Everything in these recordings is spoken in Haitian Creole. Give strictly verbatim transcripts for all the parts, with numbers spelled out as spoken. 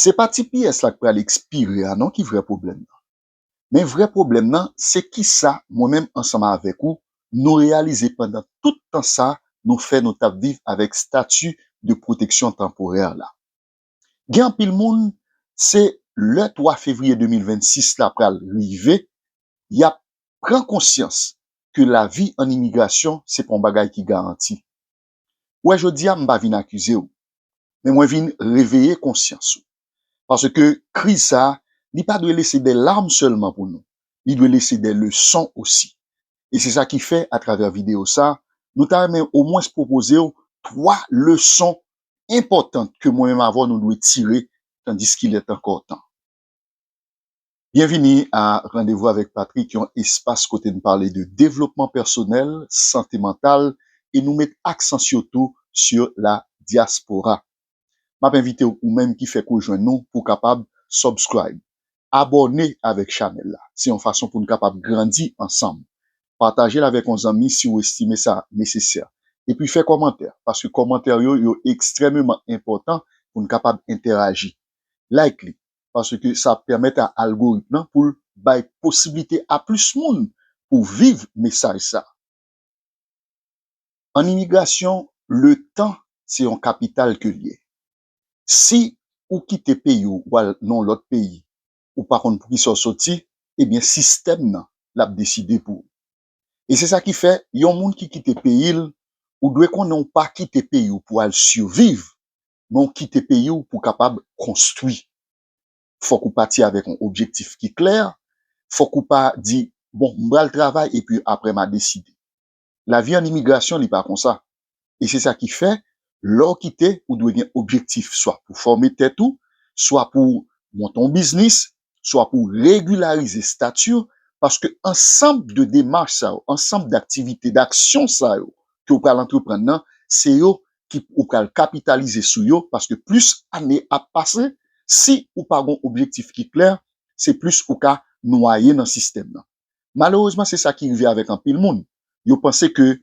Se pa T P S la k pral ekspire a non ki vrè pwoblèm nan. Men vrè pwoblèm nan, se kisa mwen menm ansanm avèk ou, nou reyalize pandan tout tan sa nou fè nou t ap viv avèk stati de pwoteksyon tanporè la. Gen anpil moun, se lè twa fevriye de mil vennsis la pral rive, y ap pran konsyans ke lavi an imigrasyon se pa yon bagay ki garanti. Wè, jodi a, m pa vin akize w, men mwen vin reveye konsyans ou. Paske kriz sa a, li pa dwe lese de larm sèlman pou nou. Li dwe lese de leson osi. E se sa ki fè, atravè videyo sa a, nou ta renmen omwens pwopoze w twa leson enpòtan ke mwen menm avè w nou dwe tire, tandiske il est encore temps. Byenvini a Randevou avèk Patrick, yon espas kote n pale de devlopman pèsonèl, sante mantal, e nou met aksan sitou sur la diaspora. M ap envite w, ou menm ki fèk rejwenn nou, pou w kapab subscribe, abòne avèk chanèl la. Se yon fason pou n kapab grandi ansanm. Pataje l avèk yon zanmi si w estime sa nesesè. Epi fè kòmantè, paske kòmantè yo, yo ekstrèmeman enpòtan pou n kapab entèraji. Like li, paske sa ap pèmèt a algoritm nan pou l bay posiblite a plis moun pou viv mesaj sa. An imigrasyon, letan se yon kapital ke l ye. Si ou kite peyi w, w al nan yon lòt peyi, ou pa konn poukisa w soti, ebyen, sistèm nan, l ap deside pou ou. E se sa ki fè, yon moun ki kite peyi l, ou dwe konnen w pa kite peyi w pou al siviv, men w kite peyi w pou kapab konstwi. Fòk ou pati avèk yon objektif ki klè, fòk ou pa di, bon, m pral travay epi apre m a deside. Lavi an imigrasyon, li pa konsa. E se sa ki fè, lè w kite, ou dwe gen objektif, swa pou fòme tèt ou, swa pou monte yon biznis, swa pou regilarize stati w, paske ansanm de demach sa yo, ansanm daktivite, daksyon sa yo ke w pral antreprann nan, se yo ki ou pral kapitalize sou yo, paske plis ane ap pase, si ou pa gen objektif ki klè, se plis ou ka nwaye nan sistèm nan. Malerezman, se sa ki rive avèk anpil moun. Yo panse ke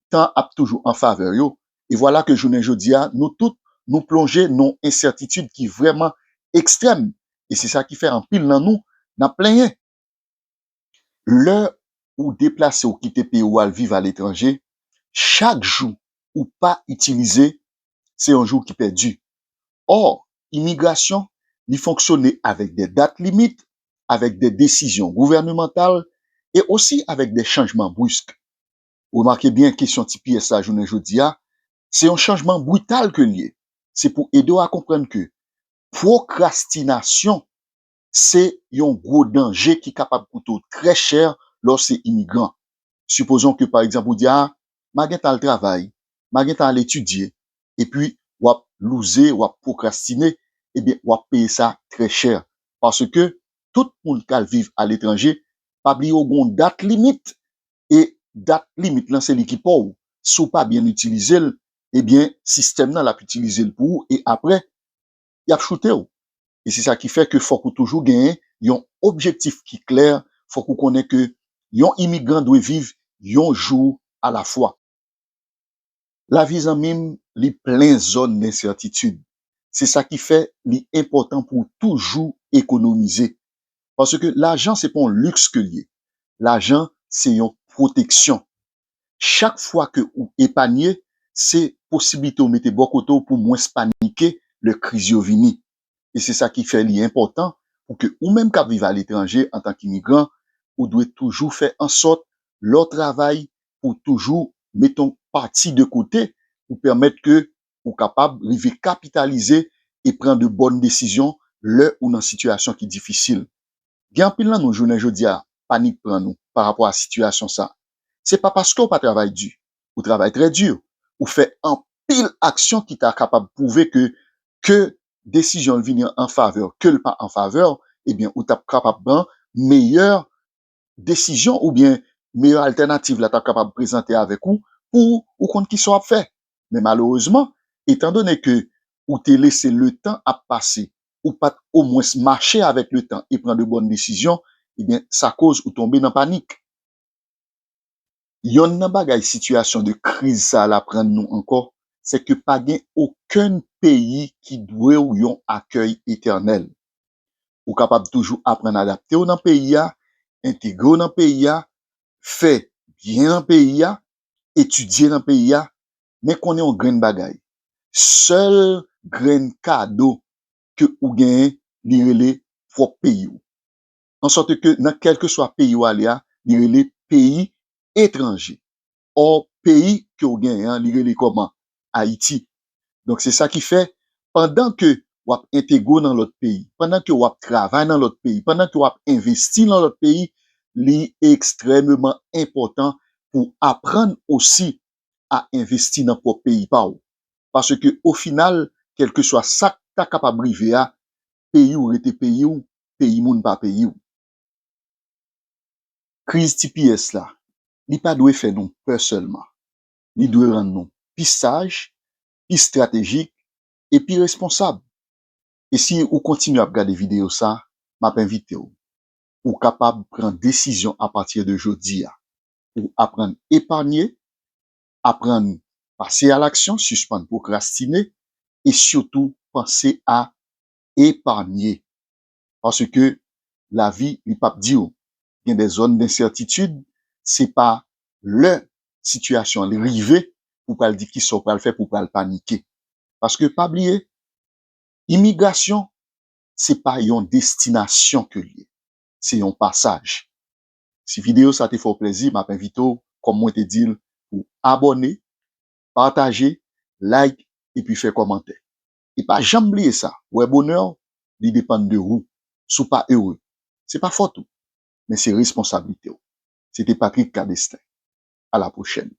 tan ap toujou an favè yo. E vwala ke jounen jodi a, nou tout, nou plonje nan yon ensètitid ki vrèman ekstrèm. E se sa ki fè anpil nan nou, n ap plenyen. Lè ou deplase, ou kite peyi w al viv aletranje, chak jou ou pa itilize, se yon jou ki pèdi. Ò, imigrasyon, li fonksyone avèk de dat limit, avèk de desizyon gouvènemantal e osi avèk de chanjman brisk. Remake byen kesyon T P S la jounen jodi a, se yon chanjman brital ke l ye. Se pou ede w a konprann ke pwokrastinasyon se yon gwo danje ki kapab koute w trè chè lè w se imigran. Sipozon ke, pa egzanp, ou di, a, m a gentan al travay, m a gentan al etidye, epi w ap louze, w ap pwokrastine, ebyen, w ap peye sa trè chè. Paske tout moun k al viv aletranje, pa bliye w gen yon dat limit. E dat limit lan, se li ki pa w. Si w pa byen itilize l, ebyen, sistèm nan l ap itilize l pou ou e apre, y ap choute w. E se sa ki fè ke fòk ou toujou genyen yon objektif ki klè, fòk ou konnen ke yon imigran dwe viv yon jou alafwa. Lavi, zanmi m, li plen zòn lensètitid. Se sa ki fè li enpòtan pou w toujou ekonomize. Paske lajan se pa yon liks ke l ye. Lajan se yon pwoteksyon. Chak fwa ke ou epanye, se posiblite w mete bò kote w pou mwens panike lè kriz yo vini. E se sa ki fè li enpòtan pou ke ou menm k ap viv aletranje antanke imigran, ou dwe toujou fè ansòt lè w travay pou w toujou mete yon pati de kote pou pèmèt ke ou kapab rive kapitalize e pran de bòn desizyon lè ou nan sitiyasyon ki difisil. Gen anpil nan nou jounen jodi a, panik pran nou pa rapò a sitiyasyon sa. Se pa paske w pa travay di, ou travay trè di, ou fè anpil aksyon ki ta kapab pwouve ke, ke desizyon l vini an favè w, ke l pa an favè w, ebyen, ou t ap kapab pran meyè desizyon oubyen meyè altènativ la t ap kapab prezante avèk ou pou ou konn kisa w ap fè. Men malerezman, etandone ke ou te lese letan ap pase, ou pa t omwens mache avèk letan e pran de bòn desizyon, ebyen, sa koz ou tonbe nan panik. Yonn nan bagay sitiyasyon de kriz sa a l aprann nou ankò, se ke pa gen okenn peyi ki dwe w yon akèy etènèl. Ou kapab toujou aprann adapte w nan peyi a, entegre w nan peyi a, fè byen nan peyi a, etidye nan peyi a, men konnen yon grenn bagay. Sèl grenn kado ke ou genyen, li rele pwòp peyi w. An sòt ke nan kèlkeswa peyi w ale a, li rele peyi etranje. Ò, peyi ke w genyen an, li rele kòman? Ayiti. Donk, se sa ki fè, pandan ke w ap entegre w nan lòt peyi, pandan ke w ap travay nan lòt peyi, pandan ke w ap envesti nan lòt peyi, li ekstrèmeman enpòtan pou w aprann osi a envesti nan pwòp peyi pa w. Paske, o final, kèlkeswa sa k ta kapab rive a, peyi w rete peyi w, peyi moun pa peyi w. Kriz T P S la, li pa dwe fè nou pè sèlman. Li dwe rann nou pi saj, pi estratejik e pi responsab. E si ou kontinye ap gade videyo sa, m ap envite w pou w kapab pran desizyon apati de jodi a, pou w aprann epanye, aprann pase a laksyon, sispann pwokrastine, e sitou panse a epanye. Paske lavi, li p ap di w. Gen de zòn densètitid, se pa lè sitiyasyon an li rive pou w pral di kisa w pral fè, pou w pral panike. Paske pa bliye, imigrasyon, se pa yon destinasyon ke l ye. Se yon pasaj. Si videyo sa te fè w plezi, m ap envite w, kòm mwen te di l, pou abòne, pataje, like, epi fè kòmantè. E pa janm bliye sa, wè bonè w, li depann de ou. Si w pa ere, se pa fòt ou, men se responsablite w. Se te Patrick Cadestin. A la pwochèn.